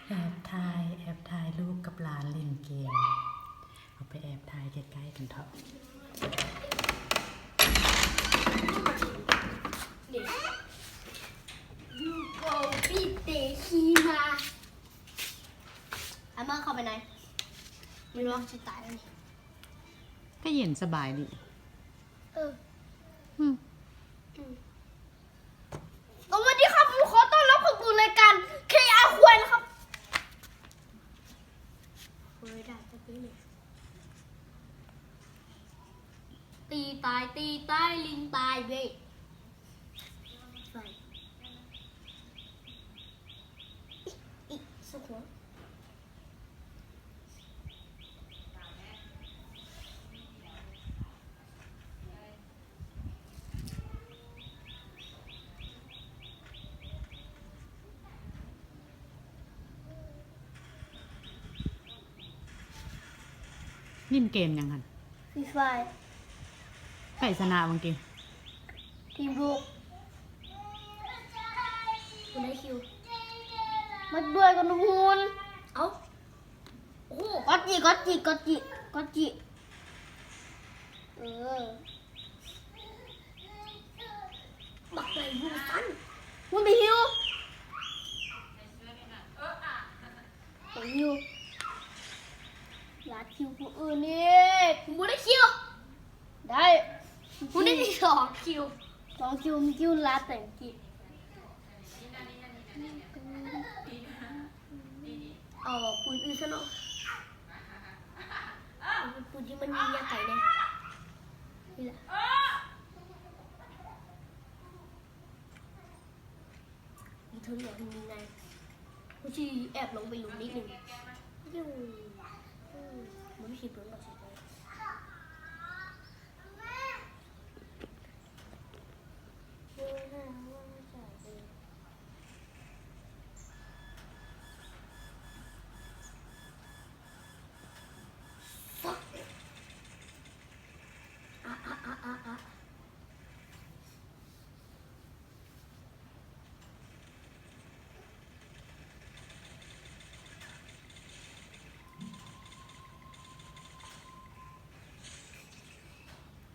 ແອບຖ່າຍ ແອບຖ່າຍລູກກັບຫຼານຫຼິ້ນເກມ. ເຮົາໄປແອບຖ່າຍໃກ້ໆກັນເຖາະ. ຢູ່ໂກປິເຕຄີມາ. ອາມາເຂົ້າໄປໃນ ມັນລອກຊິຕາຍແລ້ວນີ້. ກະເຢັນສະບາຍດີ. ເອີ ອືມ ອືມ. ສະຫວັດດີຄັບ ຂໍຕ້ອນຮັບເຂົ້າສູ່ລາຍການ ເຄອາຄວາຍ ນະຄັບ. ຕີຕາຍ ຕີຕາຍ ລິງຕາຍເວີຍ. ຫຼິ້ນເກມຫຍັງຫັ້ນ? ຟຣີຟາຍ. ໃຜຊະນະບາງທີ? ທີມລູກ. ບໍ່ໄດ້ຄິວ. ມາດ້ວຍກັນຫຸນ. ເອົ້າ. ໂອ້ໂຫ ກອດຈີ່ ກອດຈີ່ ກອດຈີ່ ກອດຈີ່. ເອີ ບັກໄຫຼຫູສັ້ນ. ຫຸນໄປຫິວ ໄປຫິວ. ລາດຄິວຜູ້ອື່ນອີກ. ບໍ່ໄດ້ຄິວ. ໄດ້ ຜູ້ນີ້ມີສອງຄິວ ສອງຄິວ ມີຄິວລາດແຕ່ງກິ ເອົາປືນອື່ນຊະເນາະ ປືນທີ່ມັນຍິງໄກແດ່ ນີ້ແຫຼະ. ຢູ່ເທິງດອກນີ້ໄງ ກູຊິແອບລົງໄປຫຼຸມນິດໜຶ່ງ.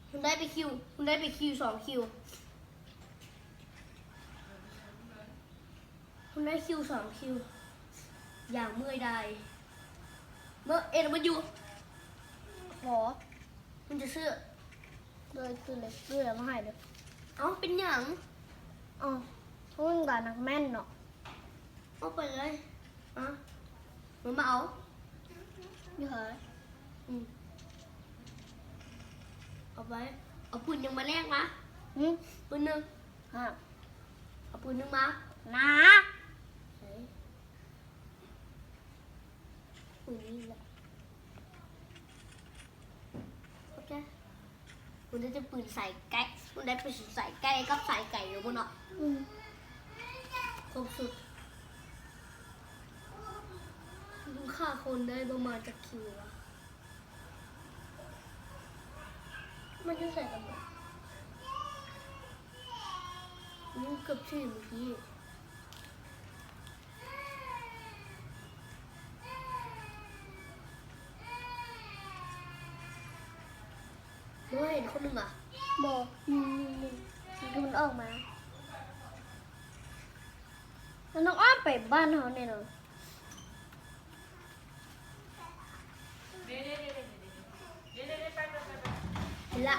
ຄຸນໄດ້ໄປຄິວ ຄຸນໄດ້ໄປຄິວ ສອງຄິວ ຄຸນໄດ້ຄິວ ສອງຄິວ ຢ່າງເມື່ອຍດາຍ. ເມື່ອເອັນມັນຢູ່ ຂໍ ມັນຈະຊື້ ໂດຍຄືເລັກເຫຼືອມາໃຫ້ເດີ້. ເອົ້າ ເປັນຫຍັງ? ເອົ້າ ເພາະມັນກະນັກແມ່ນເນາະ. ເອົາໄປເລີຍ ມາ ມາ ມາເອົາ ຢູ່ໃສ? ອືມ ເອົາໄປ ເອົາປືນຫຍັງມາແລກມາ? ຫື? ປືນໜຶ່ງ ຮະ ເອົາປືນໜຶ່ງມາ ນາ ໃສ? ປືນນີ້ລະ ໂອເຄ. ມັນໄດ້ແຕ່ປືນສາຍໄກ ມັນໄດ້ໄປສາຍໄກກັບສາຍໄກຢູ່ພຸ້ນເນາະ. ອືມ ຄົບສຸດ ມຶງຂ້າຄົນໄດ້ປະມານຈັກຄິວວະ? ມັນຢູ່ໃສກັນເບິດ? ມັນເກືອບຖືເມື່ອກີ້. ບໍ່ເຫັນຄົນໜຶ່ງຫວາ? ບໍ່ ມີ ມີ ມີ ມີຄົນອອກມາ. ມັນຕ້ອງອ້ອມໄປບ້ານເຮົາແນ່ນອນ. ເຫັນລະ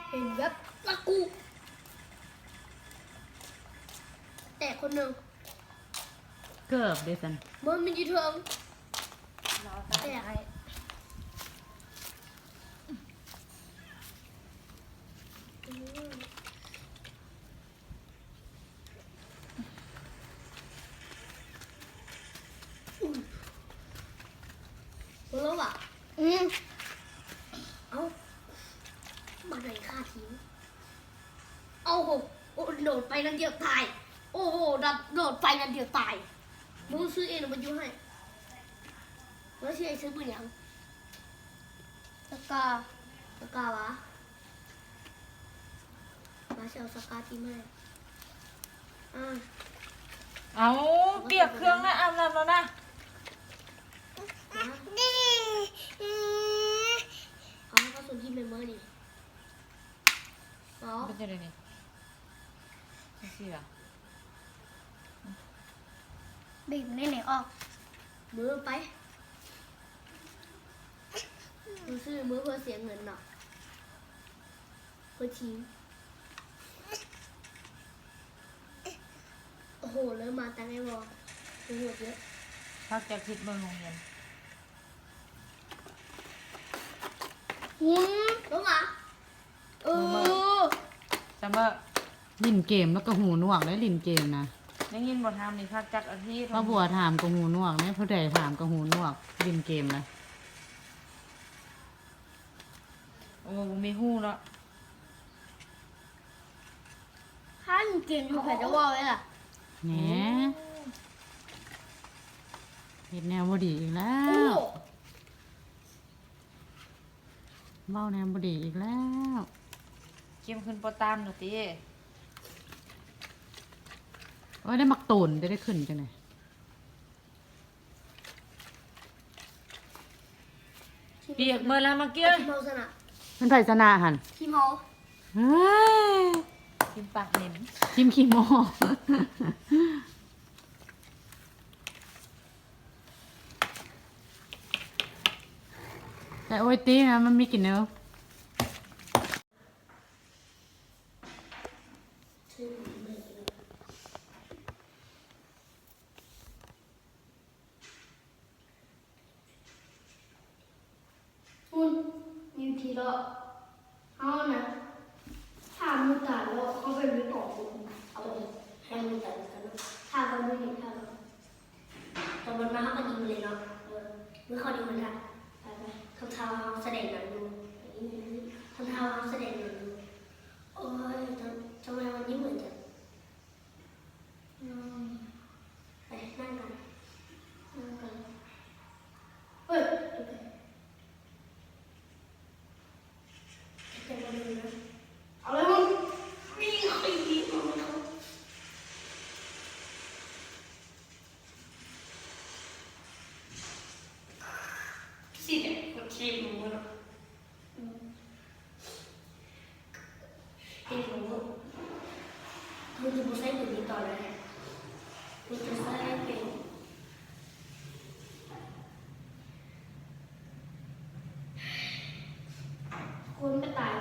ເຫັນແວັບລະກູ ແຕກຄົນໜຶ່ງ. ເກີບເດ້ຊັ້ນ ບໍ່ ມັນຢູ່ເທິງ ແຕກ. ຫົວເລາະຫວາ? ອືມ ເອົ້າ ມາໄດ້ຄາທີມ. ເອົາໂຫ ໂອ້ ໂດດໄປນັ້ນດຽວຕາຍ. ໂອ້ໂຫ ໂດດໄປນັ້ນດຽວຕາຍ. ບໍ່ຊື້ເອງ ບໍ່ຢູ່ໃຫ້. ແລ້ວຊິໃຫ້ຊື້ປືນຫຍັງ? ສະກາ ສະກາຫວາ? ມາຊິເອົາສະກາທີມໃຫ້. ອາ ເອົາ ປຽກເຄື່ອງນະ ອາບນ້ຳແລ້ວນະ. ເອົາ ເຂົ້າສູ່ທີ່ແມ່ເມີນີ້ ເອົາ ເປັນຈັ່ງໃດນີ້? ຈັ່ງຊີ້ລະ ບີບແນ່ໆອອກ ເມີໄປ ຊື້ເມືອເພື່ອເສຍເງິນເນາະ ເພື່ອຖິ້ມ. ໂອ້ໂຫ ເລີ່ມມາຕັ້ງແຕ່ບໍ່ ບໍ່ຫົວເຍອະ ພັກຈາກທິດເມືອໂຮງຮຽນ ຫຸນລົງມາ ເອີ ຊຳເບີ ຫຼິ້ນເກມແລ້ວກໍຫູໜວກເດ້ ຫຼິ້ນເກມນະ ໄດ້ຍິນບໍ່? ຖາມນີ້ ພັກຈັກອາທິດ ມາບົວຖາມກໍຫູໜວກເດ້ ຜູ້ໃດຖາມກໍຫູໜວກ ຫຼິ້ນເກມນະ. ໂອ້ ບໍ່ມີຫູເນາະ ຖ້າຫຼິ້ນເກມຢູ່ ໃຜຈະເວົ້າໄດ້ລະ? ແໜ ເຮັດແນວບໍ່ດີອີກແລ້ວ ໂອ້ ເວົ້າແນວບໍ່ດີອີກແລ້ວ ເກມຂຶ້ນປໍຕາມແລ້ວຕິ? ໂອ້ຍ ໄດ້ໝາກໂຕນ ຈະໄດ້ຂຶ້ນຈັ່ງໃດ? ປຽກເໝິດແລ້ວ ມາເກຍ ທີມເຮົາຊະນະ ແມ່ນໃຜຊະນະຫັ້ນ? ທີມເຮົາ ເຮີ້ຍ ທີມປາກເໝັນ ທີມຂີ້ໂມ້. ແຕ່ໂອ້ຍຕິນະ ມັນມີກິນເນີ. ພຸ້ນ ມີວິທີເລາະ ເຮົານະ ຖ້າມື້ຕາຍເລາະ ເຮົາໄປມີປອງພຸ້ນ ເອົາໄປໃຫ້ມື້ຕາຍນຳກັນເນາະ ຖ້າເຮົາບໍ່ມີ ຖ້າເຮົາ ຕອນມັນມາເຮົາກໍຍິງເລີຍເນາະ ເອີ ມື້ເຂົາຍິງມັນກະ ໄປໆ ທຳທ່າວ່າເຮົາສະແດງໜັງຢູ່ ທຳທ່າວ່າເຮົາສະແດງໜັງຢູ່ ໂອ້ຍ ທຳ ທຳໄມມັນຍິງເໝືອນກັນ? ອືມ ໄປ ນັ່ງກັນ ນັ່ງກັນ ເຮີ້ຍ ໂອເຄ ເກັບມາເລີຍນະ ເອົາເລີຍ ມີໃຄດີເອົາເລີຍ ຊິໄດ້ໂອເຄ ເນາະ ອືມ. ເຫັນບໍ່ ເພິ່ນຈະບໍ່ໃຊ້ຕົວນີ້ຕໍ່ແລ້ວ ເພິ່ນຈະໃຊ້ເປັນ ຄົນກະຕ່າຍ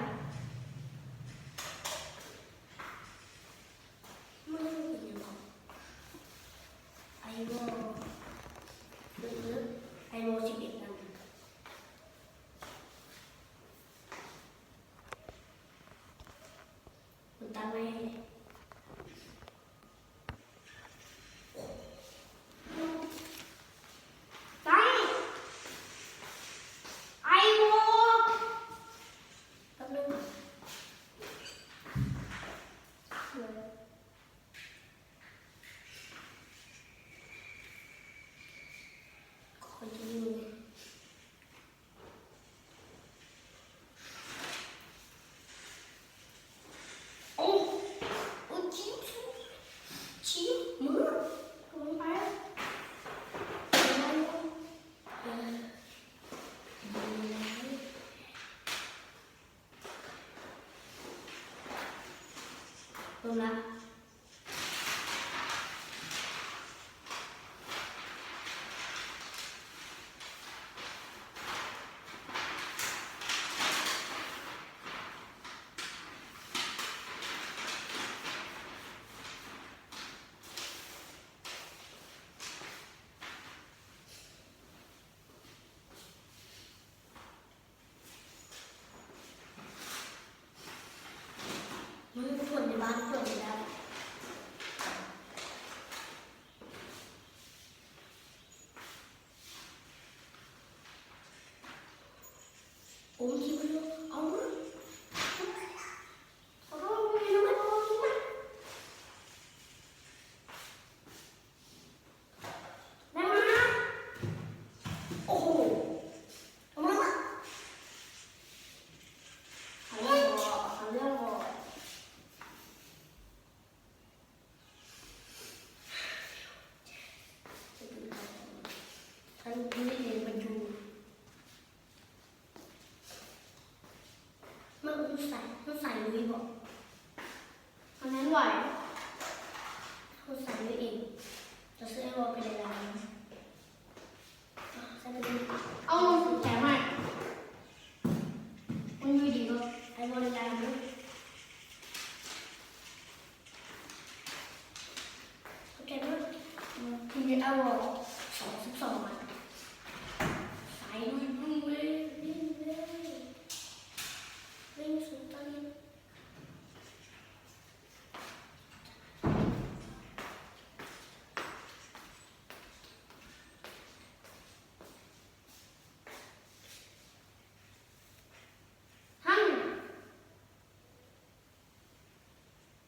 ມັນເປັນຫຍັງ ໄອວໍ ເອີ ເອີ ໄອວໍສິບເອັດນັ້ນ. ມັນຕັ້ງໄວ້ໃຫ້ ຕັ້ງ ໄອວໍ ແປັບໜຶ່ງ ຂ້ອຍຈະຢູ່ ໂອ້ ໂອ້ ຈິ້ມ ຈິ້ມ ມື ລົງໄປ ລົງລະ. ມັນຝົນຢູ່ບ້ານຕົວນີ້ໄດ້ ອັນນີ້ເປັນປະຢູ ມັນ ມັນໃສ່ ມັນໃສ່ລຸຍບໍ? ມັນແມ່ນໄຫວ ເຮົາໃສ່ລຸຍເອງ ຈະຊື້ໃຫ້ບໍ່ເປັນລາຍໆ ໃສ່ໄປເລີຍ ເອົາແຖມໃຫ້ ມັນຢູ່ດີບໍ່? ໃຫ້ບໍ່ລາຍໆ ໂອເຄເນາະ ທີວີເອົາສອງສິບສອງບາດ ສາຍລຸຍວຶ່ງເລີຍ ວິ່ງເລີຍ ວິ່ງສຸດຕາລິດ. ຫັ້ນ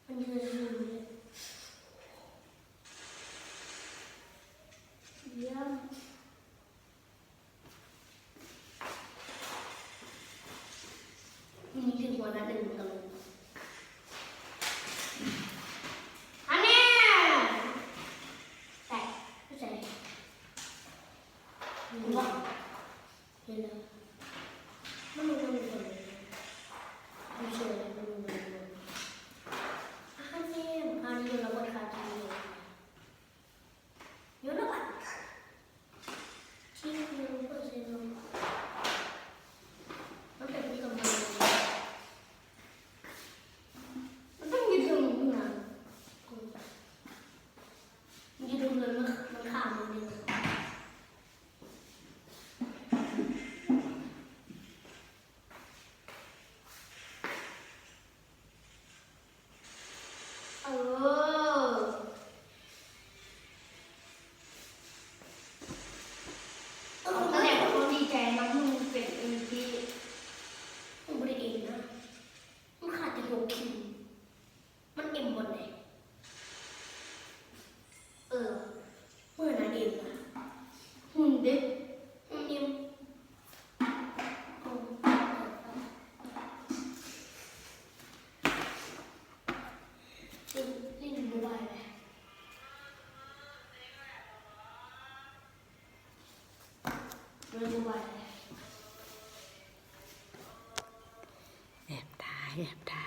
ມັນຢູ່ຊື່ໆ ຢ້ຽມ ມີຖືກຫົວໜ້າໜຶ່ງຕະຫຼົກ ອັນນີ້ ແຕະ ໃສ່ ເຫັນບໍ່? ເຫັນແລ້ວ ມັນລົງມາຢູ່ຕະຫຼົກ ມັນເຊື່ອແລ້ວ ມັນລົງມາຢູ່ຕະຫຼົກ ອັນນີ້ ອັນນີ້ລະເບີດຄາທີ ໂຍນລະບາດ ທີ່ໂຍນເປີເຊັນລົງ ມັນເປັນທີ່ກຳລັງ ມັນຕ້ອງຢູ່ເທິງພຸ້ນນະ ຢູ່ເທິງເລີຍ ມັນ ມັນຂ້າມເລີຍ. ເອີ ເອີ ຕອນແລກເຂົາດີໃຈນຳ ເປັນເອັມວີພີ ມັນບໍ່ໄດ້ເອັມນະ ມັນຂາດແຕ່ຫົກຄິວ ມັນເອັມບ່ອນໃດ? ເອີ ມື້ນັ້ນເອງຫວາ? ຫຸ່ນເດ້ ຫຸ່ນເອງ ຫຼິ້ນ ຫຼິ້ນບໍ່ໄຫວແລ້ວ ເລີຍບໍ່ໄຫວແລ້ວ. ແອບຖ່າຍ ແອບຖ່າ